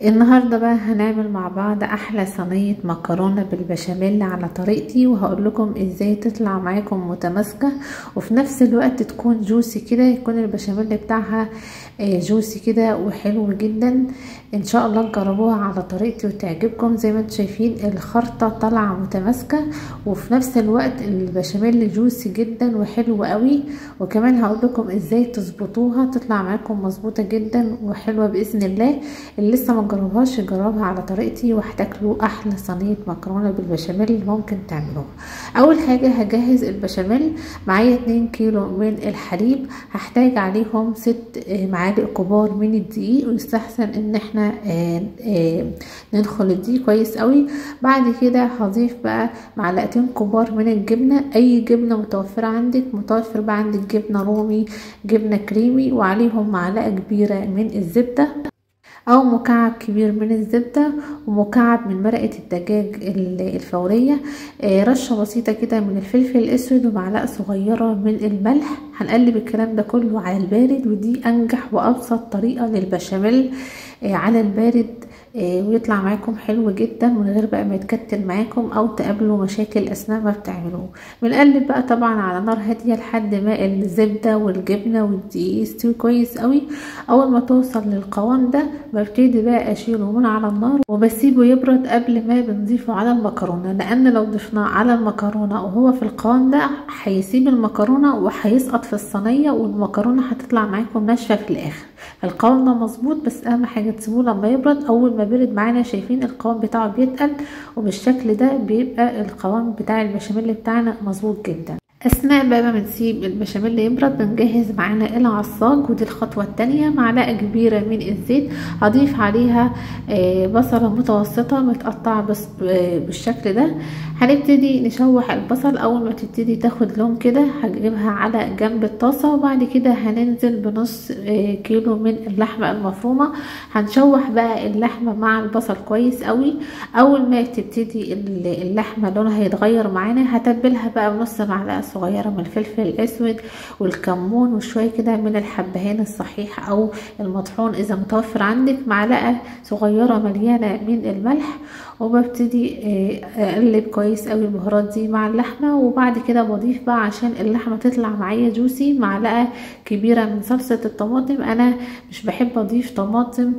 النهاردة بقى هنعمل مع بعض احلى صينية مكرونة بالبشاميل على طريقتي، وهقول لكم ازاي تطلع معاكم متماسكة وفي نفس الوقت تكون جوسي كده، يكون البشاميل بتاعها جوسي كده وحلو جدا. ان شاء الله تجربوها على طريقتي وتعجبكم. زي ما انتم شايفين الخرطة طالعة متماسكة وفي نفس الوقت البشاميل جوسي جدا وحلو قوي، وكمان هقول لكم ازاي تظبطوها تطلع معاكم مظبوطة جدا وحلوة باذن الله. اللي لسه ما جربهاش جربها على طريقتي وهتاكلوا احلى صينية مكرونه بالبشاميل ممكن تعملوها. اول حاجة هجهز البشاميل. معايا 2 كيلو من الحليب، هحتاج عليهم 6 معالق كبار من الدقيق، ويستحسن ان احنا ندخل الدقيق كويس قوي. بعد كده هضيف بقى معلقتين كبار من الجبنة، اي جبنه متوفرة عندك، متوفر بقى عندك جبنه رومي، جبنه كريمي، وعليهم معلقه كبيرة من الزبدة او مكعب كبير من الزبدة، ومكعب من مرقة الدجاج الفورية، رشة بسيطة كده من الفلفل الاسود، ومعلقة صغيرة من الملح. هنقلب الكلام ده كله على البارد، ودي انجح وابسط طريقة للبشاميل على البارد، ويطلع معاكم حلو جدا من غير بقى ما يتكتل معاكم او تقابلوا مشاكل اثناء ما بتعملوه. بنقلب بقى طبعا على نار هادية لحد ما الزبدة والجبنه والدقيق يستوي كويس قوي. اول ما توصل للقوام ده ببتدي بقى اشيله من على النار وبسيبه يبرد قبل ما بنضيفه على المكرونه، لان لو ضفناه على المكرونه وهو في القوام ده هيسيب المكرونه وهيسقط في الصينية، والمكرونه هتطلع معاكم ناشفة في الاخر. القوام ده مظبوط، بس اهم حاجة تسيبوه لما يبرد. اول ما برد معانا شايفين القوام بتاعه بيتقل، وبالشكل ده بيبقى القوام بتاع البشاميل بتاعنا مظبوط جدا. اثناء بقى ما بنسيب البشاميل يبرد بنجهز معانا العصاج، ودي الخطوة الثانية. معلقه كبيرة من الزيت هضيف عليها بصله متوسطه متقطعه بس بالشكل ده. هنبتدي نشوح البصل، اول ما تبتدي تاخد لون كده هجيبها على جنب الطاسه، وبعد كده هننزل بنص كيلو من اللحمة المفرومه. هنشوح بقى اللحمة مع البصل كويس قوي. اول ما تبتدي اللحمة لونها هيتغير معانا هتبلها بقى بنص معلقه صغيرة من الفلفل الاسود والكمون، وشوية كده من الحبهان الصحيح او المطحون اذا متوفر عندك، معلقه صغيرة مليانة من الملح، وببتدي اقلب كويس قوي البهارات دي مع اللحمة. وبعد كده بضيف بقى عشان اللحمة تطلع معايا جوسي معلقه كبيرة من صلصه الطماطم. انا مش بحب اضيف طماطم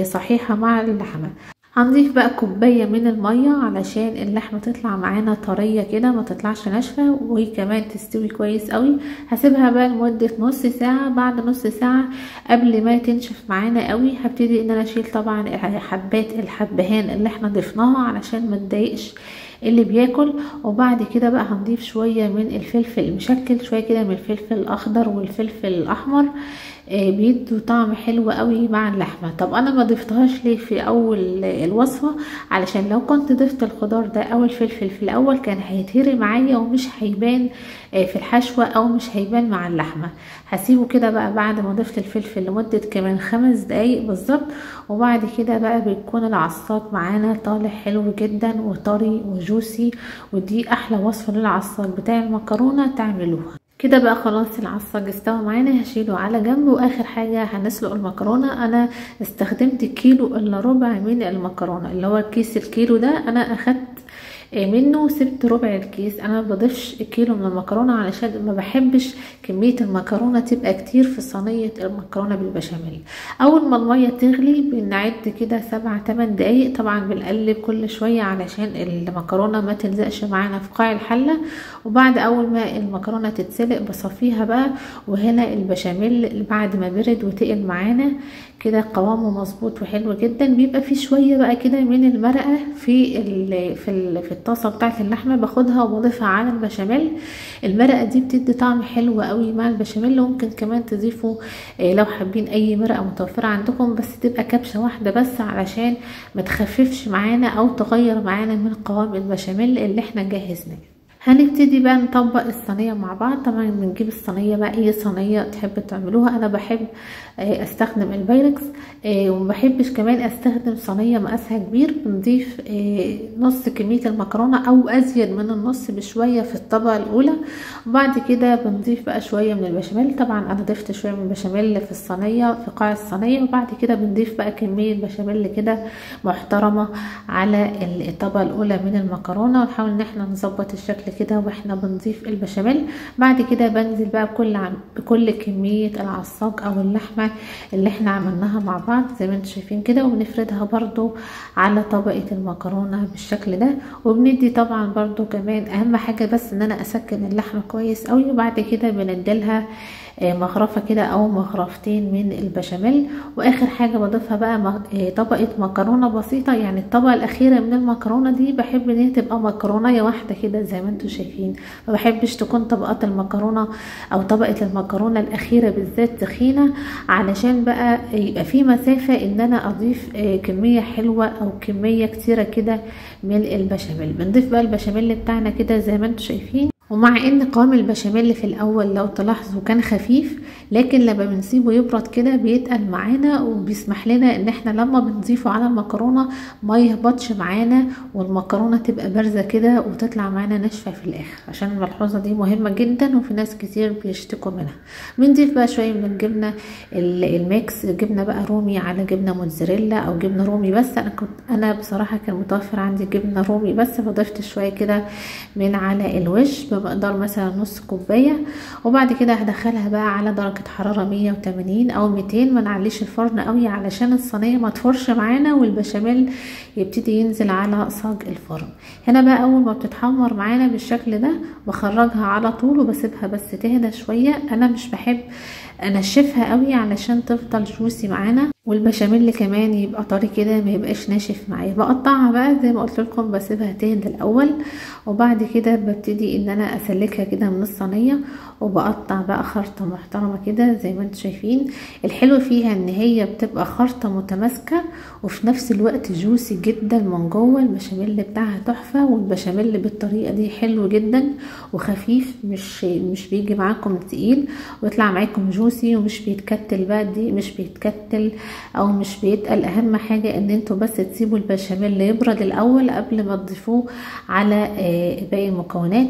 صحيحه مع اللحمة. هنضيف بقى كوباية من المية علشان اللحمة تطلع معانا طرية كده ما تطلعش ناشفة، وكمان تستوي كويس قوي. هسيبها بقى لمدة نص ساعة. بعد نص ساعة قبل ما تنشف معانا قوي هبتدي ان انا اشيل طبعا حبات الحبهان اللي احنا ضفناها علشان ما تضايقش اللي بياكل. وبعد كده بقى هنضيف شوية من الفلفل المشكل، شوية كده من الفلفل الاخضر والفلفل الاحمر، بيدوا طعم حلو قوي مع اللحمة. طب انا ما ضفتهاش ليه في اول الوصفة؟ علشان لو كنت ضفت الخضار ده او الفلفل في الاول كان هيتهري معايا ومش هيبان في الحشوه او مش هيبان مع اللحمة. هسيبه كده بقى بعد ما ضفت الفلفل لمدة كمان 5 دقايق بالظبط، وبعد كده بقى بيكون العصاج معانا طالع حلو جدا وطري وجوسي. ودي احلى وصفه للعصاج بتاع المكرونه تعملوها كده. بقى خلاص العصاج استوى معانا، هشيله على جنب. واخر حاجة هنسلق المكرونه. انا استخدمت كيلو الا ربع من المكرونه، اللي هو الكيس الكيلو ده انا اخدت منه سبت ربع الكيس. انا ما بضيفش كيلو من المكرونه علشان ما بحبش كمية المكرونه تبقى كتير في صينية المكرونه بالبشاميل. اول ما المية تغلي بنعد كده 7-8 دقايق، طبعا بنقلب كل شوية علشان المكرونه ما تلزقش معانا في قاع الحلة. وبعد اول ما المكرونه تتسلق بصفيها بقى. وهنا البشاميل بعد ما برد وتقل معانا كده قوامه مظبوط وحلو جدا. بيبقى فيه شوية بقى كده من المرقه في في الطاسه بتاعه اللحمة، باخدها وبضيفها على البشاميل. المرقه دي بتدي طعم حلو قوي مع البشاميل. ممكن كمان تضيفوا لو حابين اي مرقه متوفرة عندكم، بس تبقى كبشة واحدة بس علشان ما تخففش معانا او تغير معانا من قوام البشاميل اللي احنا جهزناه. هنبتدي بقى نطبق الصينية مع بعض. طبعا بنجيب الصينية بقى اي صينية تحب تعملوها، انا بحب استخدم البايركس، ومبحبش كمان استخدم صينية مقاسها كبير. بنضيف نص كمية المكرونه او ازيد من النص بشوية في الطبقة الاولى، وبعد كده بنضيف بقى شوية من البشاميل. طبعا انا ضفت شوية من البشاميل في الصينية في قاع الصينية، وبعد كده بنضيف بقى كمية بشاميل كده محترمه على الطبقة الاولى من المكرونه، ونحاول ان احنا نظبط الشكل كده واحنا بنضيف البشاميل. بعد كده بنزل بقى بكل كمية العصاج او اللحمة اللي احنا عملناها مع بعض زي ما انتم شايفين كده، وبنفردها برضو على طبقه المكرونه بالشكل ده. وبندي طبعا برضو كمان اهم حاجة بس ان انا اسكن اللحمة كويس قوي، وبعد كده بنديلها مغرفه كده او مغرفتين من البشاميل. واخر حاجة بضيفها بقى طبقه مكرونه بسيطة، يعني الطبقة الاخيرة من المكرونه دي بحب ان هي تبقى مكرونه واحدة كده زي ما انتم شايفين، ما بحبش تكون طبقات المكرونه او طبقه المكرونه الاخيرة بالذات تخينة، علشان بقى يبقى في مسافة ان انا اضيف كمية حلوة او كمية كتيرة كده من البشاميل. بنضيف بقى البشاميل بتاعنا كده زي ما انتم شايفين. ومع ان قوام البشاميل في الاول لو تلاحظوا كان خفيف، لكن لما بنسيبه يبرد كده بيتقل معانا، وبيسمح لنا ان احنا لما بنضيفه على المكرونه ما يهبطش معانا، والمكرونه تبقى بارزة كده وتطلع معانا ناشفة في الاخر. عشان الملحوظة دي مهمة جدا وفي ناس كتير بيشتكوا منها. بنضيف بقى شوية من الجبنة ال mix، جبنه بقى رومي على جبنه موتزاريلا او جبنه رومي بس. انا بصراحة كان متوفر عندي جبنه رومي بس، فضفت شوية كده من على الوش بمقدار مثلا نص كوباية. وبعد كده هدخلها بقى على درجه حرارة 180 او 200، ما نعليش الفرن قوي علشان الصينية ما تفرش معانا والبشاميل يبتدي ينزل على صاج الفرن. هنا بقى اول ما بتتحمر معانا بالشكل ده بخرجها على طول وبسيبها بس تهدى شوية. انا مش بحب انشفها قوي علشان تفضل جوسي معانا، والبشاميل كمان يبقى طري كده ما يبقاش ناشف معايا. بقطعها بقى زي ما قلت لكم، بسيبها تهدى الاول، وبعد كده ببتدي ان انا اسلكها كده من الصينية، وبقطع بقى خرطه محترمه كده زي ما انتم شايفين. الحلو فيها ان هي بتبقى خرطه متماسكة وفي نفس الوقت جوسي جدا من جوه، البشاميل بتاعها تحفة، والبشاميل بالطريقة دي حلو جدا وخفيف، مش بيجي معاكم تقيل، ويطلع معاكم جوسي ومش بيتكتل بقى، دي مش بيتكتل او مش بيتقل. اهم حاجة ان انتوا بس تسيبوا البشاميل يبرد الاول قبل ما تضيفوه على باقي المكونات،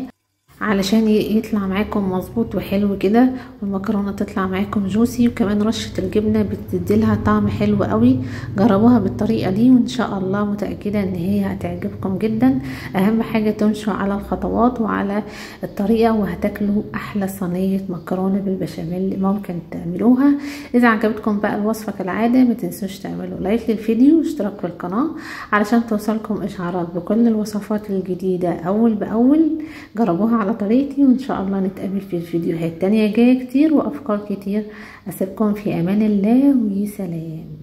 علشان يطلع معاكم مظبوط وحلو كده، والمكرونه تطلع معاكم جوسي. وكمان رشه الجبنة بتديلها طعم حلو قوي. جربوها بالطريقة دي وان شاء الله متاكدة ان هي هتعجبكم جدا. اهم حاجة تمشوا على الخطوات وعلى الطريقة، وهتاكلوا احلى صينية مكرونه بالبشاميل ممكن تعملوها. اذا عجبتكم بقى الوصفة كالعادة ما تنسوش تعملوا لايك للفيديو واشتراك في القناة علشان توصلكم اشعارات بكل الوصفات الجديدة اول باول. جربوها على طريقتي، وان شاء الله نتقابل في الفيديوهات تانية جاية كتير وافكار كتير. اسيبكم في امان الله وسلام.